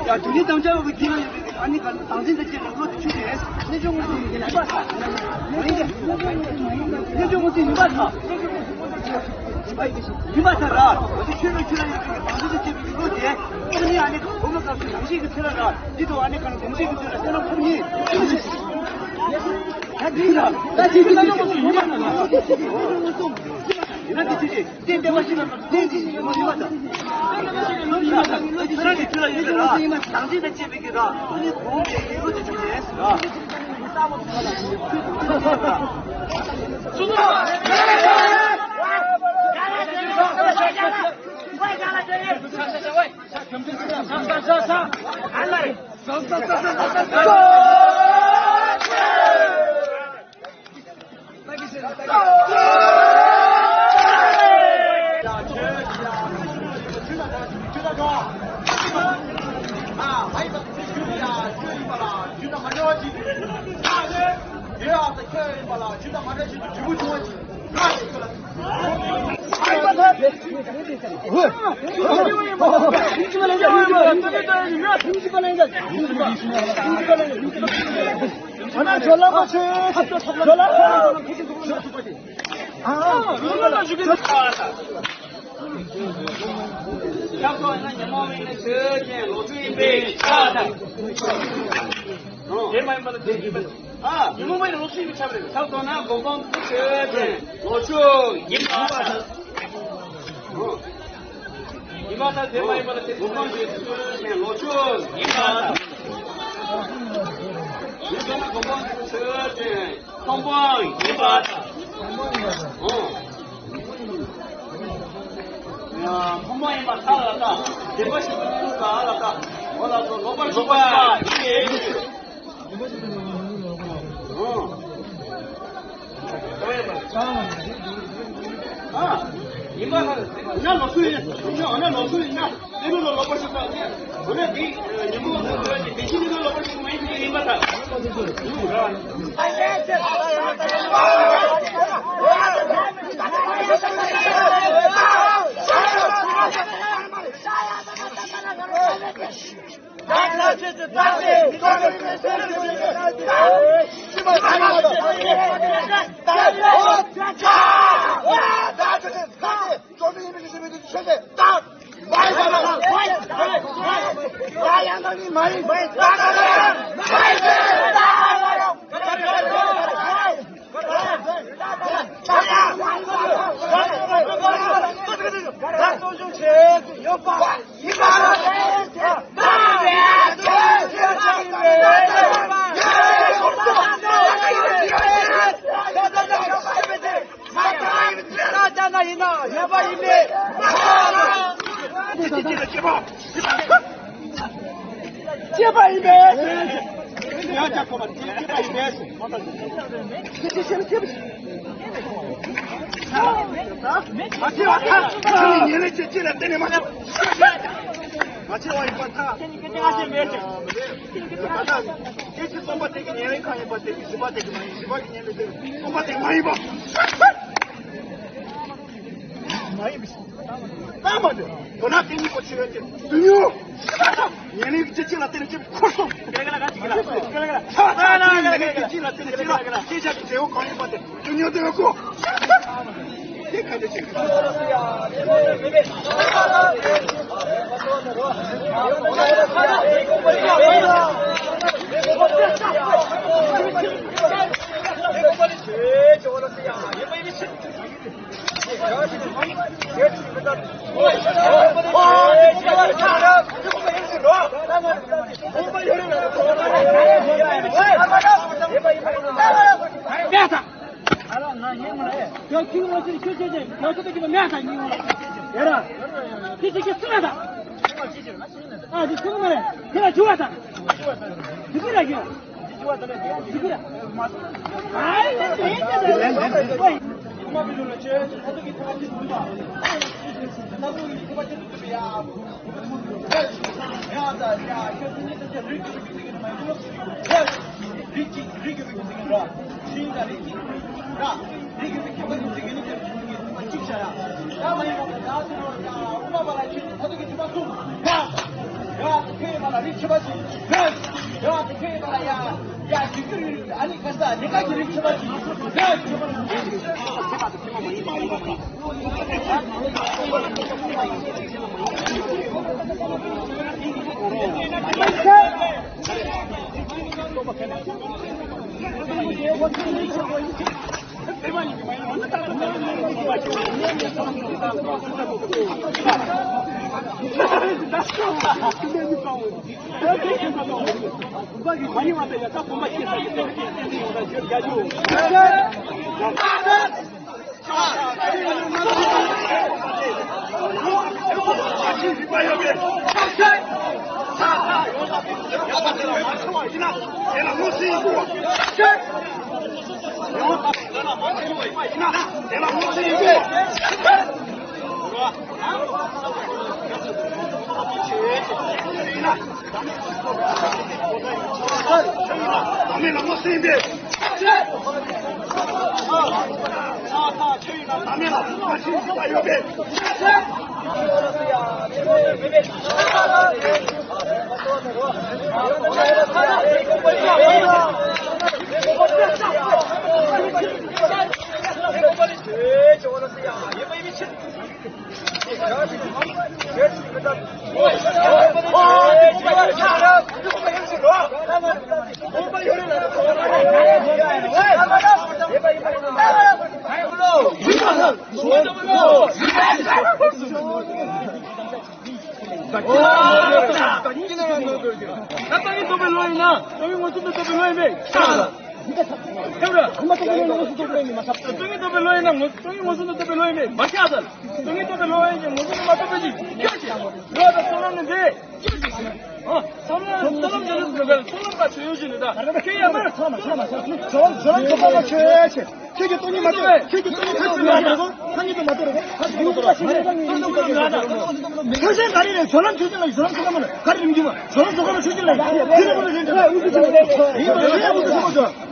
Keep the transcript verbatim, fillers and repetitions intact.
ཡ། དུས་ཡུན་དམ་བཅའ་བའི་དུས་ལ་ཡོད་པའི་ཨ་ནི་ག་ནི་དང་འཛིན་དང་བཅས་པའི་བློ་དེ་ཆུད་ནས་གནས་ཆུང་ངུ་ཚོ་ཡིན་པ་དང་། གནས་ཆུང་ངུ་ཚོ་ཡིན་པ་དང་། ཡིན་པ་དང་ར། འོ་དེ་ཆོས་ལ་ཆོས་ལ་ཡོད་པའི་དང་འཛིན་དང་བཅས་པའི་བློ་དེ་ཨ་ནི་ཨ་ནི་གོ་མ་སྐབས་སུ་ནང་བཞིན་གྱི་ཚེ་ལ་ར། འདི་དང་ཨ་ནི་ག་ནི་གོང་བཞིན་གྱི་ཚེ་ལ་བསོད་ནམས་ཐོབ་ནི། ད་འདི་ལ་ད་ཅི་ཅི་ལ་ཡོང་བ་ཡིན་པ་དང་། ཡིན་ན་འདི་ཅི་ཅི། དེ་བདེ་བ་ཞིག་ལ་དེ་ཅི་ཡོད་མ་ཡིན་པ་དང་། ཁྱོད་རང་གི་ཆོས་ལ་ཡོད་པའི་ར། ཨ་ནི་གོང་གི་ཡོད་རུ་དེ་ཆོས་ལས་ར། ཆབ་ཐོག་ཡིན་ན་ཉོན་མོངས་མེད་ན་ཆོས་ཅན་ལོག་ཤུགས་ཡིན་པས་ཆགས་དང་། དེ་མ་ཡིན་པ་ལ་དེ་ཡིན་པ། ཨ། ཉོན་མོངས་མེད་ན་ལོག་ཤུགས་ཡིན་པས་ཆགས་པ་རེད། ཆབ་ཐོག་ན་སྒོམ་སྤང་དེ་ཆོས་ཅན་ལོག་ཤུགས་ཡིན་པ་དང་། ཡིན་པ་དང་དེ་མ་ཡིན་པ་ལ་དེ་སྒོམ་སྤང་དེ་ཆོས་ཅན་ལོག་ཤུགས་ཡིན་པ་དང་། ཡིན་པ་ན་སྒོམ་སྤང་དེ་ཆོས་ཅན། ཕོ་མོ་ཡིན་པ་དང་། ཨོ། ཡ། ཕོ་མོ་ཡིན་པ་ཐ་ལ་ད། བདེན་པ་ཞིག་ཏུ་ཐུག་ག་ལ་ད། འོ་ལ་སོ་ལོག་པར་ཞུགས་པ་ཡིན། ཨོ། ཨ། ཡིན་པ་ན་ལོག་ཤུགས་ཡིན། ཡིན་ན་ལོག་ཤུགས་ཡིན་ན། དེ་ནི་ལོ་ལོག་པར་ཞུགས་པ་ཡིན། འོ་ན་འདི་ཉིན་མོ་དེ་བཞིན་ནི་ལོ་ལོག་པར་ཞུགས་པ་མ་ཡིན་པ་དང་། ཅོ་མི་ཡིན་པའི་ཞི་བའི་དུས་ཆོས་ཅན། ད། མ་ཡིན་པ་ལ། མ་ཡིན་པ་ལ། ཡང་དག་ནི་མ་ཡིན། མ་ཡིན། ད་ག་ལ་ཡང་མ་ཡིན། ད་གསོ་སྐྱོང་བྱེད་དུ་ཡོད་པ། ཡིན་པ་ལ། ད་ཡང་ཆོས་ཅན། ད་ལྟ་ན་ཡིན་ན་ཡོད་པ་ཡིན་པས། སྐྱེས་པ་ཡིན་པས། ཡང་ཅག་ཁོ་མ་སྐྱེས་པ་ཡིན་པས། མ་སྐྱེས་པ་ཐ་ཆུ་ནི་ཉེ་རིང་ཅན་སྐྱེ་ལ་བརྟེན་ནས་མ་སྐྱེས། མ་སྐྱེས་པ་ཡིན་པ་ཐ། ད་ལྟ་སྐྱེ་ཆུ་སྟོང་པ་དེ་གི་ཉེ་རིང་གང་ཡིན་པ་དེ་གི་བཞི་པ་དེ་གི་མ་ཡིན། བཞི་པ་གི་ཉེ་རིང་དེ་གི་སྟོང་པ་དེ་མ་ཡིན་པ། མ་ཡིན་པ། ལྟ་མ་འདི། དོ་ན་དེ་གཉིས་པོ་ཆེ་བའི་དེ་དུས་ཡུན། ཉེ་རིང་གི་སྐྱེ་ལ་བརྟེན་ནས་སྐྱེ་འཁོར་སོང་། ཆ་ཆ་དེ་ཉེ་རིང་གི་སྐྱེ་ལ་བརྟེན་ནས་སྐྱེ་ལ་སྐྱེ་བྱ་གི་འབྲས་བུ་གང་ཡིན་པ་དེ་དུས་ཡུན་དེ་བས་གོ། དེ་ག་འདྲ་ཞིག་ད་ཏང་གི་ཐོབ་པའི་ལོ་ཡིན་ན་ཏང་གི་ངོ་སྲུང་དུ་ཐོབ་པའི་ལོ་ཡིན་པས། ཁྱབ་ར། ཁྱབ་ར། ཏང་གི་ཐོབ་པའི་ལོ་ཡིན་ན་ངོ་ཏང་གི་ངོ་སྲུང་དུ་ཐོབ་པའི་ལོ་ཡིན་པས། མ་ཁྱབ་ས། ཏང་གི་ཐོབ་པའི་ལོ་ཡིན་ན་ངོ་སྲུང་དུ་མ་ཐོབ་པའི་ཅིག་ཁྱབ་ཅིག་ལོ་དང་བསོད་ནམས་ནི་འདི་ཁྱབ་ཅིག་ཨ། བསོད་ནམས་བསོད་ནམས་ཅན་ནི་འདི་ག་བསོད་ནམས་པ་ཆོས་ཡོད་ཅིག་ནི་ད་ཁྱེད་ཡང་མ། ཚང་མ་ཚང་མ་ཚང་མ་ཚང་མ་ཚང་མ་ཚང་མ་ཁྱེད་ཀྱི་སྟོང་ཉིད་མ་གཏོགས། ཁྱེད་ཀྱི་སྟོང་ཉིད་ཁ་ཅིག་མ་གཏོགས། ཁ་ཉིད་དུ་མ་གཏོགས་རེད། ཁ་ཅིག་མ་གཏོགས། ཆོས་ཅན་ག་རེ་རེད། བསོད་ནམས་ཆོས་ཅན་ལ་བསོད་ནམས་ཆོས་ཅན་ལ་ག་རེ་རིམ་གྱིས་མ་བསོད་ནམས་ཆོས་ཅན་ལ་དེ་རེད་པ། རེད་རེད། ཡིན་པ་རེད། ཡིན་པ་རེད།